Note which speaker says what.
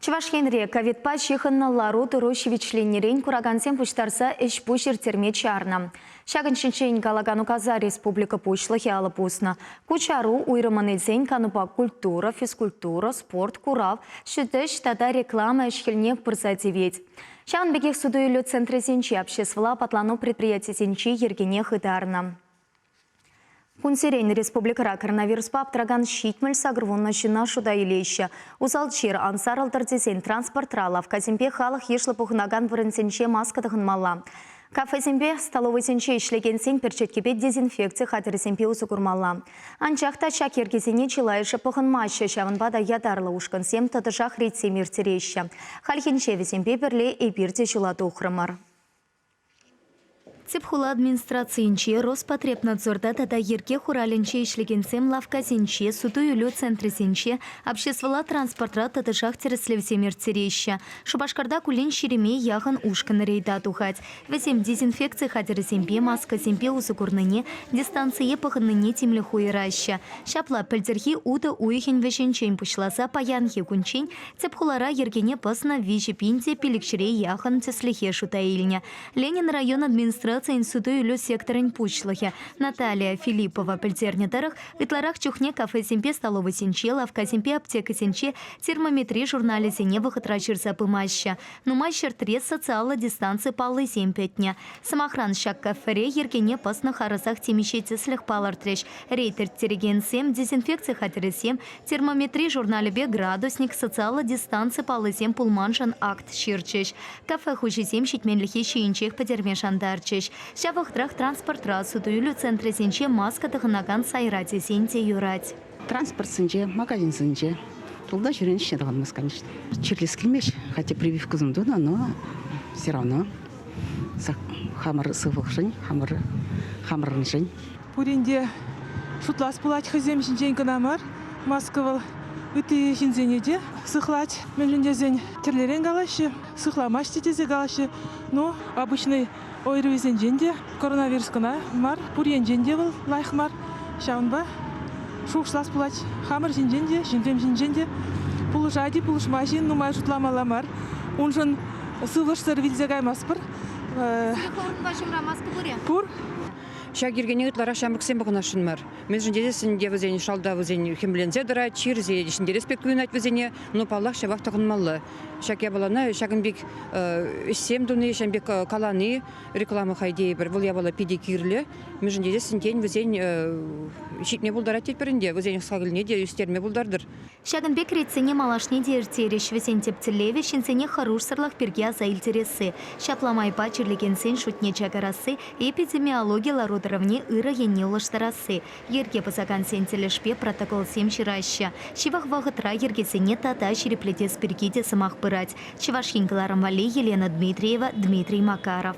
Speaker 1: Чӑваш Енре ковидпа ҫыхӑннӑ лару-тӑру ҫивӗчленнӗрен куракансем пуҫтарса ӗҫ-пуҫ ирттерме чарнӑ. Ҫакӑн ҫинчен калакан указа республика Пуҫлӑхӗ алӑ пуснӑ. Ку чару уйрӑмӑн илсен канупа культура, физкультура, спорт, курав, ҫутӗҫ тата реклама ӗҫ-хӗлне пырса тивет. Ҫавӑн пекех суту-илӳ центрӗсенчи обществӑлла апатлану предприятисенчи йӗркене хытарнӑ. Кунсерен республикӑра коронавируспа аптӑракан 78 ҫынна шута илеҫҫӗ. Усал чир ан сарӑлтӑр тесен транспортра, лавккасемпе халӑх йышлӑ пухӑнакан вырӑнсенче маска тӑхӑнмалла. Кафесемпе столовӑйсенче ӗҫлекенсен перчеткепе дезинфекци хатӗрӗсемпе усӑ курмалла. Анчах та ҫак йӗркесене чылайӑшӗ пӑхӑнмаҫҫӗ, ҫавӑнпа та ятарлӑ ушкӑнсем тӑтӑшах рейдсем ирттереҫҫӗ. Хальхинче вӗсемпе пӗрле эпир те ҫула тухрӑмӑр. Тӗп хула администрацийӗнче, Роспотребнадзорта тата йӗрке хуралӗнче ӗҫлекенсем лавккасенче, суту-илӳ центрӗсенче, обществӑлла транспортра тӑтӑшах тӗрӗслевсем ирттереҫҫӗ. Шупашкарта куллен ҫирӗме яхӑн ушкӑн рейда тухать. Вӗсем дезинфекци хатӗрӗсемпе, маскӑсемпе усӑ курнине, дистанцие пӑхӑннине тимлӗх уйӑраҫҫӗ. Ҫапла пӗлтӗрхи утӑ уйӑхӗн вӗҫӗнчен пуҫласа паянхи кунччен Тӗп хулара йӗркене пӑснӑ 3 пин те пилӗкҫӗре яхӑн тӗслӗхе шута илнӗ. Ленин район администрацийӗн суту-илӳ секторӗн пуҫлӑхӗ Наталия Филиппова пӗлтернӗ тӑрӑх, ытларах чухне кафесемпе столовӑйсенче, лавккасемпе аптекӑсенче термометри журналӗсене вӑхӑтра ҫырса пымаҫҫӗ. Нумай ҫӗртре социаллӑ дистанци паллисем пӗтнӗ. Сӑмахран, ҫак кафере йӗркене пӑснӑ харӑсах темиҫе тӗслӗх палӑртрӗҫ. Рейд ирттерекенсем дезинфекци хатӗрӗсем, Термометри журналӗпе градусник, социаллӑ дистанци паллисем пулманшӑн акт ҫырчӗҫ. Кафе хуҫисем ҫитменлӗхе ҫийӗнчех пӗтерме шантарчӗҫ. Ҫав вӑхӑтрах транспортра, суту-илӳ центрӗсенче маска тӑхӑнакан сайра тесен те юрать.
Speaker 2: Транспортсенче, магазинсенче тулта ҫӳрен ӗҫне тӑхӑнмасть, конечно. Чирлес килмест, хотя прививкӑсем тунӑ, но все равно хамӑр сывлӑхшӑн, хамӑр хамӑрӑншӑн.
Speaker 3: Пурин те шутлас пулать хӑйсем ҫинчен кӑна мар. Маска вӑл ытти ҫынсене те сыхлать. Мӗншӗн тесен тӗрлӗрен калаҫҫӗ, сыхламасть тесе калаҫҫӗ. Но обычный ОРВИсенчен те коронавирус кӑна мар, пур енчен те вӑл лайӑх мар. Ҫавӑнпа шухӑшлас пулать хамӑр ҫинчен те, ҫынсем ҫинчен те. Пулӑшать-и, пулӑшмасть-и нумай шутламалла мар. Уншӑн сывлӑшсӑр вилсе каймастпӑр.
Speaker 1: Сире хӑвӑрӑнпа ҫумра маска пур-и?
Speaker 3: Пур.
Speaker 4: Ҫак йӗркене ытларах ҫамрӑксем пӑхӑнасшӑн мар. Мӗншӗн тесессӗн те вӗсен шалта вӗсен хӗмленсе тӑрать, чир ҫӗнтерес пек туйӑнать вӗсене, но паллах ҫавах тӑхӑнмалла. Ҫак япалана ҫакӑн пек ӗҫсем туни, ҫавӑн пек калани реклама хай тейӗпӗр, вӑл япала питӗ кирлӗ. Мӗншӗн тесессӗн тен вӗсен ҫитме пултарать тетпӗр ӗнтӗ, вӗсен ӑс-хакӑлне те ӳстерме пултартӑр.
Speaker 1: Ҫакӑн пек ретсене малашне те ирттерӗҫ. Вӗсен тӗп тӗллевӗ ҫынсене хӑрушсӑрлӑх пирки аса илтересси, ҫапла майпа чирлекенсен шутне чакарасси, эпидемиологи лару-тӑрӑвне ырӑ енне улӑштарасси. Йӗрке пӑсакансен тӗлӗшпе протоколсем ҫыраҫҫӗ. Ҫывӑх вӑхӑтра йӗркесене тата ҫирӗплетес пирки те сӑмах пырать. Чӑваш Ен кӑларӑм валли Елена Дмитриева, Дмитрий Макаров.